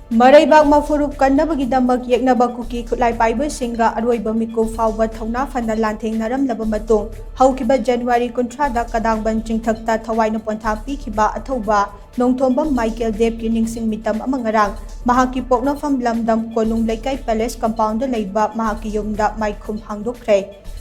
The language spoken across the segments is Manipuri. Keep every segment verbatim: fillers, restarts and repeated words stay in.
ꯃꯔꯩꯕꯥꯛ ꯃꯐꯨꯔꯨꯞ ꯀꯟꯅꯕꯒꯤꯗꯃꯛ ꯌꯦꯛꯅꯕ ꯀꯨꯀꯤ ꯈꯨꯠꯂꯥꯏ ꯄꯥꯏꯕꯁꯤꯡꯒ ꯑꯔꯣꯏꯕ ꯃꯤꯀꯨꯞ ꯐꯥꯎꯕ ꯊꯧꯅꯥ ꯐꯅ ꯂꯥꯟꯊꯦꯡꯅꯔꯝꯂꯕ ꯃꯇꯨꯡ, ꯍꯧꯈꯤꯕ ꯖꯅꯋꯥꯔꯤ ꯀꯨꯟꯊ꯭ꯔꯥꯗ ꯀꯗꯥꯡꯕꯟ ꯆꯤꯡꯊꯛꯇ ꯊꯋꯥꯏꯅ ꯄꯣꯟꯊꯥ ꯄꯤꯈꯤꯕ ꯑꯊꯧꯕ ꯅꯣꯡꯊꯣꯝꯕꯝ ꯃꯥꯏꯀꯦꯜ ꯗꯦꯕꯀꯤ ꯅꯤꯡꯁꯤꯡ ꯃꯤꯇꯝ ꯑꯃ ꯉꯔꯥꯡ ꯃꯍꯥꯛꯀꯤ ꯄꯣꯛꯅꯐꯝ ꯂꯝꯗꯝ ꯀꯣꯅꯨꯡ ꯂꯩꯀꯥꯏ ꯄꯦꯂꯦꯁ ꯀꯝꯄꯥꯎꯟꯗ ꯂꯩꯕ ꯃꯍꯥꯛꯀꯤ ꯌꯨꯝꯗ ꯃꯥꯏꯈꯨꯝ ꯍꯥꯡꯗꯣꯛꯈ꯭ꯔꯦ꯫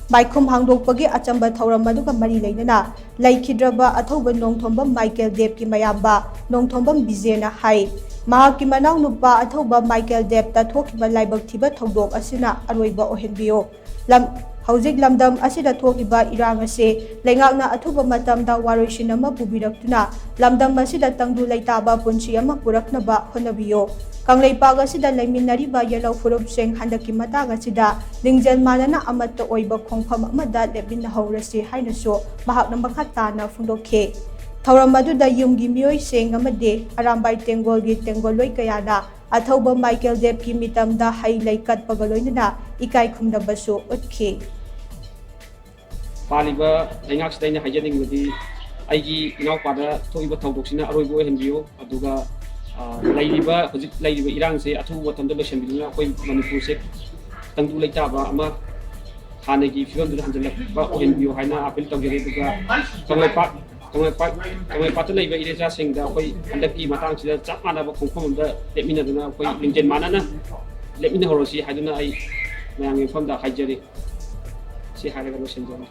ꯃꯥꯏꯈꯨꯝ ꯍꯥꯡꯗꯣꯛꯄꯒꯤ ꯑꯆꯝꯕ ꯊꯧꯔꯝ ꯑꯗꯨꯒ ꯃꯔꯤ ꯂꯩꯅꯅ ꯂꯩꯈꯤꯗ꯭ꯔꯕ ꯑꯊꯧꯕ ꯅꯣꯡꯊꯣꯝꯕꯝ ꯃꯥꯏꯀꯦꯜ ꯗꯦꯕꯀꯤ ꯃꯌꯥꯝꯕ ꯅꯣꯡꯊꯣꯝꯕꯝ ꯕꯤꯖꯦꯅ ꯍꯥꯏ, ꯃꯍꯥꯛꯀꯤ ꯃꯅꯥꯎꯅꯨꯄꯥ ꯑꯊꯧꯕ ꯃꯥꯏꯀꯦꯜ ꯗꯦꯕꯇ ꯊꯣꯛꯈꯤꯕ ꯂꯥꯏꯕꯛ ꯊꯤꯕ ꯊꯧꯗꯣꯛ ꯑꯁꯤꯅ ꯑꯔꯣꯏꯕ ꯑꯣꯏꯍꯟꯕꯤꯌꯨ꯫ ꯂꯝ-, ꯍꯧꯖꯤꯛ ꯂꯝꯗꯝ ꯑꯁꯤꯗ ꯊꯣꯛꯂꯤꯕ ꯏꯔꯥꯡ ꯑꯁꯤ ꯂꯩꯉꯥꯛꯅ ꯑꯊꯨꯕ ꯃꯇꯝꯗ ꯋꯥꯔꯣꯏꯁꯤꯟ ꯑꯃ ꯄꯨꯕꯤꯔꯛꯇꯨꯅ ꯂꯝꯗꯝ ꯑꯁꯤꯗ ꯇꯪꯗꯨ ꯂꯩꯇꯥꯕ ꯄꯨꯟꯁꯤ ꯑꯃ ꯄꯨꯔꯛꯅꯕ ꯍꯣꯠꯅꯕꯤꯌꯨ꯫ ꯀꯪꯂꯩꯄꯥꯛ ꯑꯁꯤꯗ ꯂꯩꯃꯤꯟꯅꯔꯤꯕ ꯌꯦꯜꯍꯧ ꯐꯨꯔꯨꯞꯁꯤꯡ ꯍꯟꯗꯛꯀꯤ ꯃꯇꯥꯡ ꯑꯁꯤꯗ ꯂꯤꯡꯖꯦꯜ ꯃꯥꯟꯅꯅ ꯑꯃꯠꯇ ꯑꯣꯏꯕ ꯈꯣꯡꯐꯝ ꯑꯃꯗ ꯂꯦꯞꯃꯤꯟꯅꯍꯧꯔꯁꯤ ꯍꯥꯏꯅꯁꯨ ꯃꯍꯥꯛꯅ ꯃꯈꯥ ꯇꯥꯅ ꯐꯣꯡꯗꯣꯛꯈꯤ꯫ ꯊꯧꯔꯝ ꯑꯗꯨꯗ ꯌꯨꯝꯒꯤ ꯃꯤꯑꯣꯏꯁꯤꯡ ꯑꯃꯗꯤ ꯑꯔꯥꯝꯕꯥꯏ ꯇꯦꯡꯒꯣꯜꯒꯤ ꯇꯦꯡꯒꯣꯜꯂꯣꯏ ꯀꯌꯥꯅ ꯑꯊꯧꯕ ꯃꯥꯏꯀꯦꯜ ꯗꯦꯕꯀꯤ ꯃꯤꯇꯝꯗ ꯍꯩ ꯂꯩ ꯀꯠꯄꯒ ꯂꯣꯏꯅꯅ ꯏꯀꯥꯏ ꯈꯨꯝꯅꯕꯁꯨ ꯎꯠꯈꯤ꯫ ꯄꯥꯜꯂꯤꯕ ꯂꯩꯉꯥꯛꯁꯤꯗ ꯑꯩꯅ ꯍꯥꯏꯖꯅꯤꯡꯕꯗꯤ, ꯑꯩꯒꯤ ꯏꯅꯥꯎꯄꯥꯗ ꯊꯣꯛꯏꯕ ꯊꯧꯗꯣꯛꯁꯤꯅ ꯑꯔꯣꯏꯕ ꯑꯣꯏꯍꯟꯕꯤꯌꯨ꯫ ꯑꯗꯨꯒ, ꯑ, ꯂꯩꯔꯤꯕ, ꯍꯧꯖꯤꯛ ꯂꯩꯔꯤꯕ ꯏꯔꯥꯡꯁꯦ ꯑꯊꯨꯕ ꯃꯇꯝꯗ ꯂꯣꯏꯁꯤꯟꯕꯤꯗꯨꯅ ꯑꯩꯈꯣꯏ ꯃꯅꯤꯄꯨꯔꯁꯦ ꯇꯪꯗꯨ ꯂꯩꯇꯥꯕ ꯑꯃ, ꯍꯥꯟꯅꯒꯤ ꯐꯤꯕꯝꯗꯨꯗ ꯍꯟꯖꯤꯜꯂꯛꯄ ꯑꯣꯏꯍꯟꯕꯤꯌꯨ ꯍꯥꯏꯅ ꯑꯥꯄꯤꯜ ꯇꯧꯖꯔꯤ꯫ ꯑꯗꯨꯒ ꯀꯪꯂꯩꯄꯥꯛ, ꯀꯪꯂꯩꯄꯥꯛ, ꯀꯪꯂꯩꯄꯥꯛꯇ ꯂꯩꯕ ꯏꯔꯩꯆꯥꯁꯤꯡꯗ ꯑꯩꯈꯣꯏ ꯍꯟꯗꯛꯀꯤ ꯃꯇꯥꯡꯁꯤꯗ ꯆꯞ ꯃꯥꯟꯅꯕ ꯈꯣꯡꯐꯝ ꯑꯃꯗ ꯂꯦꯞꯃꯤꯟꯅꯗꯨꯅ ꯑꯩꯈꯣꯏ ꯂꯤꯡꯖꯦꯜ ꯃꯥꯟꯅꯅ ꯂꯦꯞꯃꯤꯟꯅꯍꯧꯔꯁꯤ ꯍꯥꯏꯗꯨꯅ ꯑꯩ ꯃꯌꯥꯝꯒꯤ ꯃꯐꯝꯗ ꯍꯥꯏꯖꯔꯤ꯫ ꯁꯤ ꯍꯥꯏꯔꯒ ꯂꯣꯏꯁꯤꯟꯖꯔꯒꯦ꯫